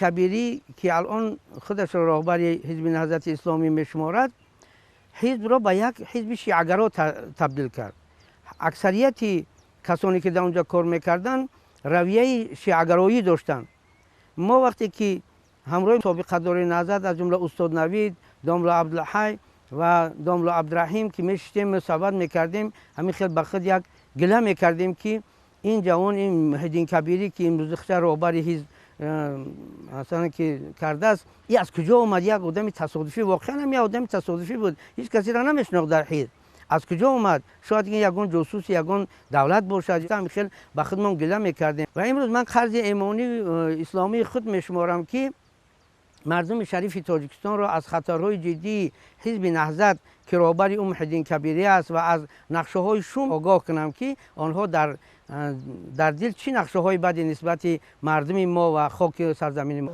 Кабирӣ, ки алон худашро роҳбари Ҳизби Наҳзати Исломӣ мешуморад, ҳизбро ба як ҳизби шиагаро табдил кард. Аксарияти касоне ки дар онҷо кор мекарданд, равияи шиагароӣ доштанд. Мо вақте ки ҳамроҳи собиқадори Наҳзат, аз ҷумла устод Навид, домла Абдулҳай ва домла Абдураҳим, ки мешиштем, суҳбат мекардем, ҳамин хел ба худ як гила мекардем, ки ин ҷавон, ин Муҳиддин Кабирӣ, ки имрӯз худаш роҳбари ҳизб масалан ки кардааст, ин аз куҷо омад? Як одами тасодуфӣ, воқеан ҳам як одами тасодуфӣ буд, ҳеҷ касеро намешинохт дар ҳизб. Аз куҷо омад? Шояд ин ягон ҷосуси ягон давлат бошад. Ҳамин хел ба худмон гила мекардем. Ва имрӯз ман қарзи имонӣ, исломии худ мешуморам, ки мардуми шарифи Тоҷикистонро аз хатарҳои ҷиддии Ҳизби Наҳзат, ки роҳбари ӯ Муҳиддин Кабирӣ аст, ва аз нақшаҳои шум огоҳ кунам, ки онҳо дар дил чӣ нақшаҳои бади нисбати мардуми мо ва хоки сарзамини мо.